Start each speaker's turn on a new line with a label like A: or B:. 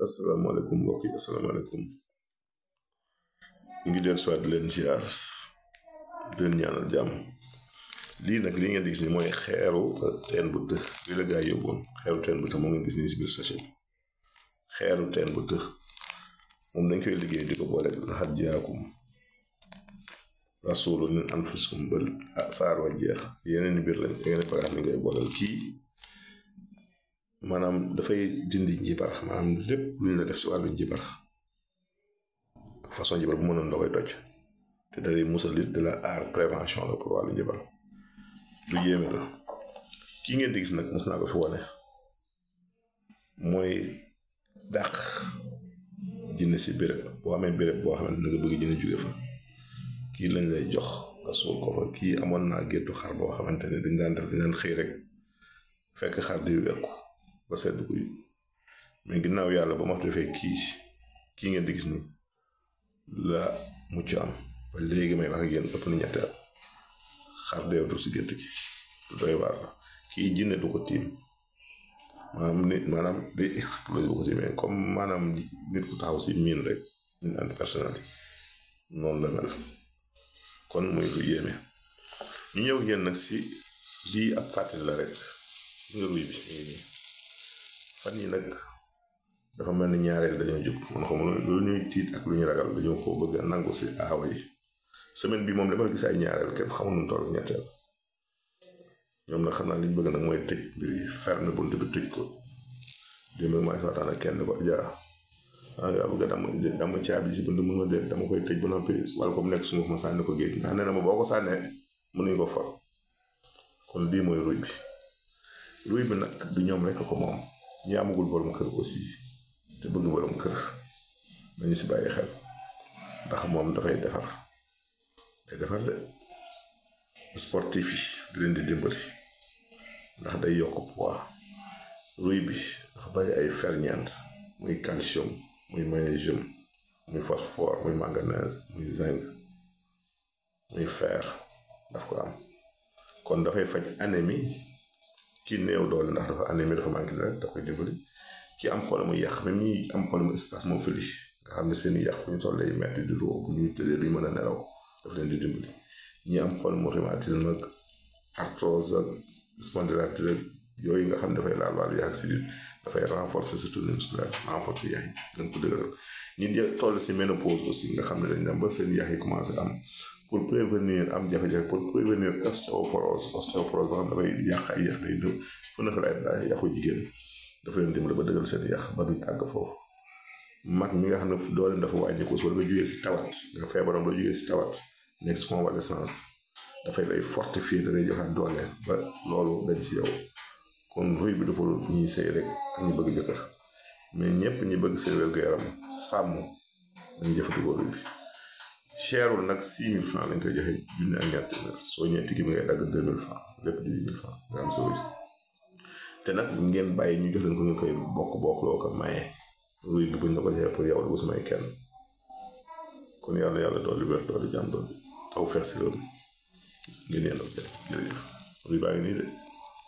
A: asalaamaaleykum mbokk yi asalaamaaleykum ñu ngi dellu si waat di leen ziar di leen ñaanal jàmm lii nag li ngeen di gis ni mooy xeeru teen bu të lii la gaa yi yóbboon xeeru teen bu të moom ngeen gis nii si biir sachet xeeru teen bu të moom dañ koy liggéey di ko boole laxat jaakum rasuulu min anfusikum ba saar wa jeex yeneen mbir lañ yeneen pagaas ni ngay booleel kii maanaam dafay dindi njibar maanaam lépp lu ñu la def si wàllu njibar ak façon njibar bu mënoon da koy toj te dalay musal it de la aar prévention la pour wàllu njibar lu yéeme la kii ngeen di gis nag mos naa ko fi wane mooy dàq jinne si béréb boo amee béréb boo xamante ne nga bëgg jinne jóge fa kii lañ lay jox nga suul ko fa kii amoon naa géttu xar boo xamante ne dañ daan xëy rek fekk xar di wekku ba sedd guy mais ginnaaw yàlla ba ma defee kii ngeen di gis ni la mucc am ba léegi may wax ak yéen ëpp na ñetti at xar deewatu si gétt gi doy waar la kii jinne du ko tiim maanaam day explosé bu ko tiimee comme maanaam nit ku taxaw si miin rek une antipersonnel noonu la mel kon muy lu yéeme ñu ñëw ngeen nag si lii ab fàttali la rek nga ruy bi fan yi nag dafa mel ni ñaareel dañoo jóg man xam lu ñuy tiit ak lu ñuy ragal dañoo ko bëgg a nangu si aawa yi semaine bi moom dama gis ay ñaareel kenn xamul nu toll ñetteel ñoom nag xam naa liñ bëgg nag mooy tëj mbir yi ferme bunt bi tëj ko démb maa ngi waxtaan ak kenn ko jaa nga bëgg dama caabi si bunt mun ma déet dama koy tëj ba noppi wala ko mu nekk sunguf ma sànni ko géej ndax nee na ma boo ko sànnee mënuñ ko for kon lii mooy ruy bi nag du ñoom rek ko moom ñi amagul borom kër aussi te bëgg borom kër dañu si bàyyi xel ndax moom dafay defar de sportif yi di leen di dimbali ndax day yokk poids ruy bi dafa bari ay ferñeent muy calcium muy magnésium muy phosphore muy manganèse muy zinc muy fer daf ko am kon dafay faj anémie ki néew doole ndax dafa anémie dafa manqué rek da koy dimbali ki am problème mu yàq même ñi am problème mu spasmophilie nga xam ne seen i yàq fu ñu toll lay metti di roo bu ñuy tëddee duñ mën a nelaw dafa leen di dimbali ñi am problème mu rhumatisme ak arthrose ak spondylarthrite ak yooyu nga xam ne dafay laal wàllu yàq si dafay renforcer surtout musculaire renforcer yax yi gën ko dëgëral ñi toll si ménopause aussi nga xam ne dañ dem ba seen yax yi commencé am pour prévenir am jafe-jafe pour prévenir ostéoporose ba xam dafay yàq ay yax day dëw fu nekk lay yaxu jigéen dafa leen dimbali ba dëggal seen yax ba duñ àgg foofu mag mi nga xam ne dooleem dafa wàññeeku wala nga jógee si tawat nga feebaram doo jógee si tawat nekk si convalescence dafay lay fortifier da lay joxaat doole ba loolu dañ si yow kon ruy bi du pour ñuy sëy rek ak ñi bëgg jëkkër mais ñëpp ñi bëgg seen wér-gu-yaram sàmm dañuy jëfandikoo ruy bi cherul nag 6 000 francs lañ koy joxe junne ak ñaar téeméer soo ñëwee tigi bi ngay dagg 2 000 francs lépp di 8 000 francs nga am sa ruy te nag ngeen bàyyi ñu jox leen ko ngeen koy bokk loo ko maye ruy bi buñ la ko joxee pour yow la bu samay kenn kon yàlla dooli wér dooli jàmm dooli taw feex si loolu ngeen yendoo jërëjëf ruy baa ngi nii de